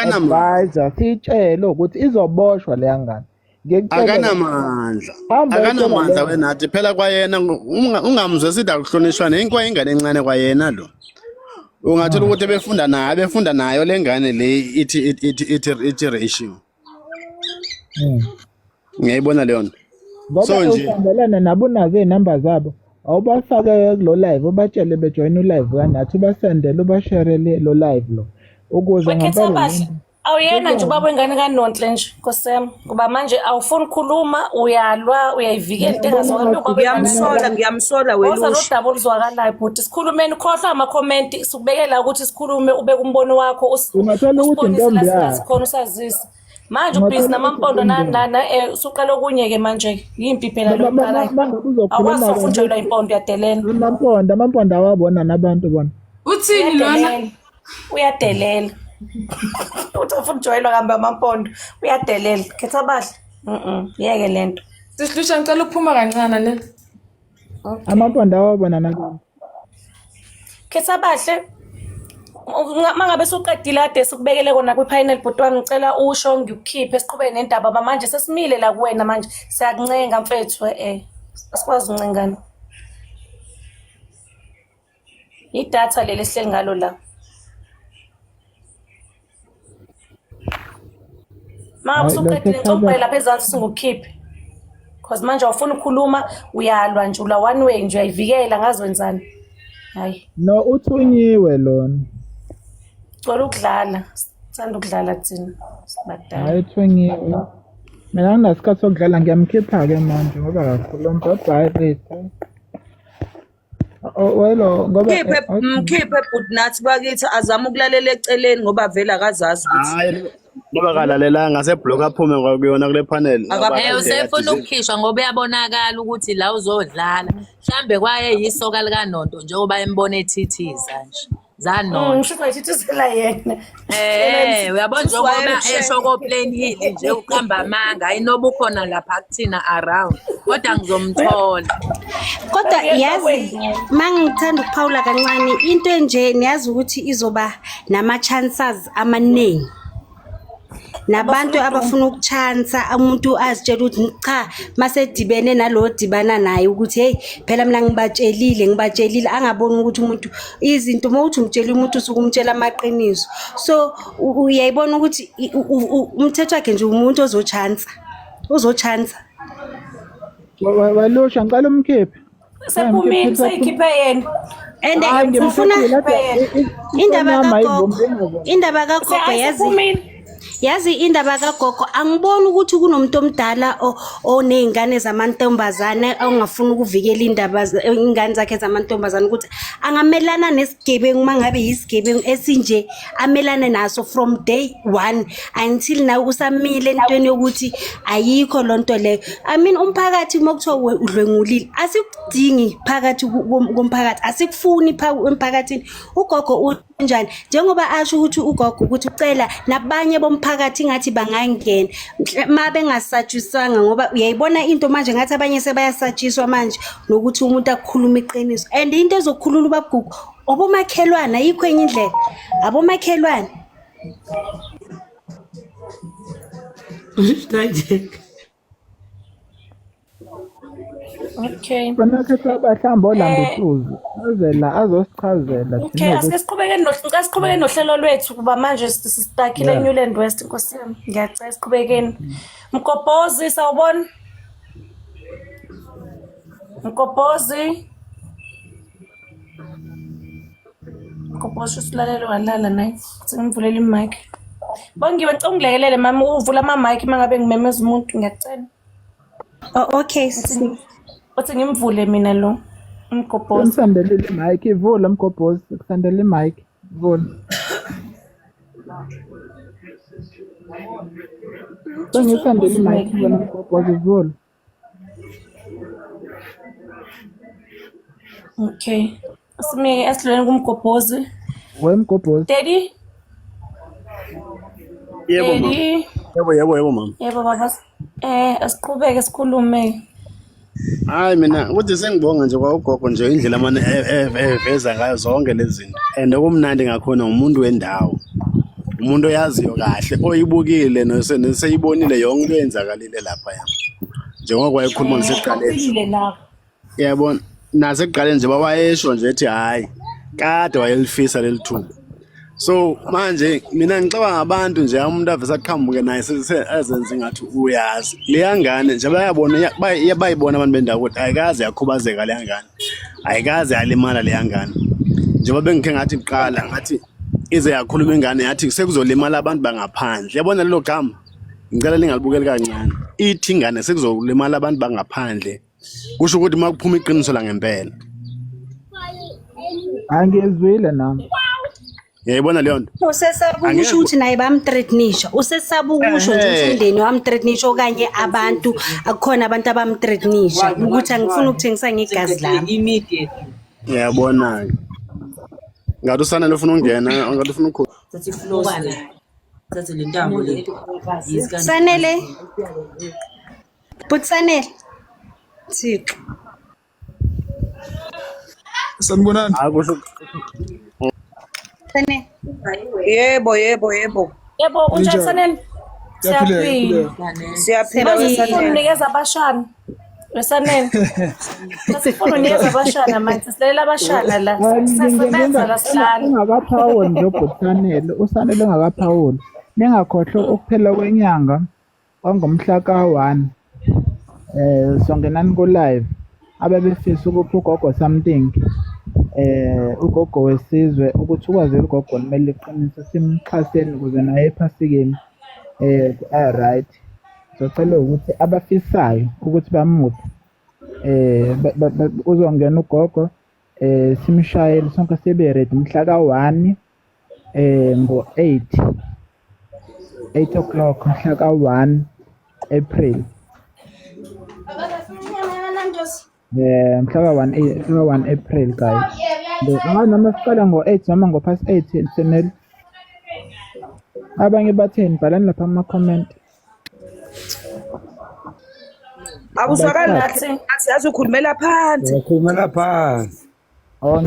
Akanamandla. Siyi-advise siyitshele ukuthi izoboshwa leya ngane. Ngikutshele Akanamandla. hamba uyotshela Akanamandla leyo wenathi phela kwayena ungamzwe sithi akuhlonishwa nenkwa ingane encane kwayena lo. Ungathola ukuthi befunda naye befunda nayo lengane le ithi ithi ithi ithi ratio. Ngiyayibona leyo nto. Ngoba So nje usondelene nabo unazo iy'namba zabo awubafake kulo live ubatshele bejoyine u-live kanathi ubasendele ubasherele lo live lo ukuze Wekhetha ngempela bahle. lento Awuyena nje ikwazi ubaba wengane kaNonhle nje Nkosi yami ngoba manje awufuni ukukhuluma uyalwa uyayivikela into ngiyabona engazwakali ngathi ubaba wengane Ngiyamsola, kaNonhle. ngiyamsola Woza lo welusha. daba oluzwakalayo bhuti sikhulumeni khohlwa amakhomenti sikubekela ukuthi sikhulume ubeke umbono wakho ungathola ukuthi usibonise la intombi singazi yakhe khona usazise. Manje ubhizi ungathola ukuthi namampondo intombi nani yakhe nana usuqala okunye-ke manje yimpi phela lo oqalayo. mangabe Awukwazi uzokhuluma ufunjelwa kabi impondo uyadelela. amampondo amampondo awabona nabantu bona Uthini lona? Uyadelela. Uyadelela. Uthi ufuna ukujwayelwa kambe amampondo. Uyadelela. Khetha bahle. Mhm. Yeke lento. Sisihlusha ngicela ukuphuma kancane ne. Okay. Amampondo awabona nabantu. Khetha bahle. Mangabe suqedile kade sikubekele kona kwi-panel bhuti wami ngicela usho ngikukhiphe siqhubeke nendaba ba manje sesimile la kuwena manje siyakuncenga mfethu eh asikwazi ukuncengana. Idatha leli esihleli ngalo la. Ma Hayi usuqedile lokho ngicela ubhale chaza lapha ezansi singukukhiphe. Cause manje awufuni ukukhuluma uyalwa nje ulwa one way nje uyayivikela ngazi wenzani. Hayi, no uthunyiwe lona. cela ukudlala. Sithanda ukudlala thina sibadala. Hayi uthunyiwe. Mina anginasikhathi sokudlala ngiyamkhipha-ke manje ngoba kakhuluma. Bye bye Rita. Oh, welo ngoba Mkhiphe mkhiphe bhuti nathi bakithi azame ukulalela eceleni ngoba vele akazazi ukuthi hayi ngoba kalalelanga seblock aphume kwakuyona kule panel ngoba akaphume. Eh kade usefuna kade ukukhishwa ngoba uyabonakala ukuthi la uzodlala. Mhlambe kwaye yisoka likaNonto njengoba embona ethithiza nje. Zanonto. Ngisho ngayithithizela yena. Eh uyabona njengoba Wayemshela. esho ko Plain Hill nje uqamba amanga ayinoba ukhona lapha kuthina around kodwa ngizomthola. Kodwa yazi mangithanda ukuphawula kancane into enje niyazi ukuthi izoba nama chances amaningi nabantu abafuna ukuchansa umuntu azitshela ukuthi cha masedibene nalo dibana naye ukuthi hey phela mina ngibatshelile ngibatshelile angaboni ukuthi umuntu izinto uma uthi umtshela umuntu usuke umtshela amaqiniso so uyayibona ukuthi umthetho wakhe nje umuntu ozochansa uzochansa Welusha ngicela umkhiphe. Sephumile seyikhiphe yena. And Hayi ufuna ngimkhiphile indaba yami kagogo ayivumi indaba kagogo yazi Sephumile. yazi indaba kagogo angiboni ukuthi kunomuntu omdala oney'ngane zamantombazane ongafuni ukuvikela indaba iy'ngane zakhe zamantombazane ukuthi angamelana nesigebengu uma ngabe yisigebengu esinje amelane naso from day one until now usamile entweni yokuthi ayikho loo nto leyo. I mean umphakathi uma kuthiwa udlwengulile asikudingi phakathi komphakathi asikufuni emphakathini ugogo unjani njengoba asho ukuthi ugogo ukuthi ucela nabanye bomphakathi ngathi bangangena ma bengasatshiswanga ngoba uyayibona into manje ngathi abanye sebayasatshiswa manje nokuthi umuntu akukhuluma iqiniso and into ezokukhulula ubabugugu obomakhelwane ayikho enye indlela abomakhelwane. Okay. Bona khetha bahlamba olamba Eh usuzu. Aze la azosichazela okay, thina asike ukuthi siqhubeke ngicela siqhubeke nohlelo lwethu kuba manje sistakile yeah. eNewland West Nkosi yami. Ngiyacela siqhubekeni. Mgobhozi sawubona. Mgobhozi. Mgobhozi usulalele walala naye. Sengimvulela imic. Bongiwe ngicela ungilekelele mama uvula ama-mic uma ngabe ngimemeza umuntu ngiyacela. Oh, okay sisi. Uthi ngimvule mina lo umgobhozi. Semsandelile imic ivula mgobhozi kusandela imic vula. Sengisandela imic vula mgobhozi vula. Okay. Asimike esidluleni kumgobhozi. Wemgobhozi. Daddy? Yebo mama. Daddy? Yebo yebo yebo mama. Yebo baba. Asiqhubeke sikhulume. Hayi mina ukuthi sengibonga nje kwa ugogo nje indlela amane eveza ngayo zonke lezi zinto. And okumnandi ngakhona umuntu wendawo. Umuntu oyaziyo kahle oyibukile neseyibonile yonke into eyenzakalile lapha ya. Njengoba wayekhuluma ngisekuqaleni. Uphilile nawe. Yabona nasekuqaleni nje wayesho nje ethi hayi kade wayelifisa leli thuba. So manje mina ngicabanga abantu nje umuntu avese aqhamuke naye azenze ngathi uyazi. Leya ngane nje bayabona bayibona abantu bendawo ukuthi ayikaze yakhubazeka leya ngane. Ayikaze yalimala leya ngane. Njengoba bengikhe ngathi kuqala ngathi ize yakhuluma ingane yathi sekuzolimala abantu bangaphandle. Yabona lelo gama? Ngicela lingalibukeli kancane. Ithi ingane sekuzolimala abantu bangaphandle. Kusho ukuthi uma kuphuma iqiniso la ngempela. Angizwile nami. Uyayibona leyo nto? Usesaba ukusho Angeke ukuthi naye bamthreatenisha. Usesaba ukusho nje ukuthi Ehhe. umndeni wamthreatenisha okanye abantu akukhona abantu abamthreatenisha ukuthi angifuni ukuthengisa ngegazi lami. Immediately. Uyabona-ke. Ngathi uSanele ufuna ukungena, ngathi ufuna ukukhuluma. Thatha ifloss le. Thathe le ntambo le. Yizi kanje. Sanele. But Sanele. Thixo. Sanibonani. Hayi kusho Sanele. Yebo, yebo, yebo. Yebo, unjani Ninjani? Sanele? Siyaphila, Siyaphila. siyaphila. Siyaphila Manje sifuna wesanele. unikeza abashana. Wesanele. Sifuna unikeza abashana manje, silalela abashana la. Siyasebenza la silala. Ungakaphawuli nje ubhuti Usanele ungakaphawuli. Ningakhohlwa ukuphela kwenyanga kwangomhla ka-1 songenani ku live ababefisa ukupha ugogo something ugogo wesizwe ukuthi ukwazile ugogo limele iqiniso simxhaseni ukuze naye ephasikeni right. Ngizocela ukuthi abafisayo ukuthi bamuphe uzongena ugogo simshayele sonke sibe ready mhla ka-1 ngo-8 8 o'clock mhla ka-1 April. Mhla ka-1 mhla ka-1 April guys. Angazi noma siqala ngo-8 noma ngo-past 8 Senel. Abanye batheni bhalani lapha ama-comment. Awuzwakali Abathathu. kahle. Athi yazi ukhulumela phansi. Ukhulumela phansi. Oh.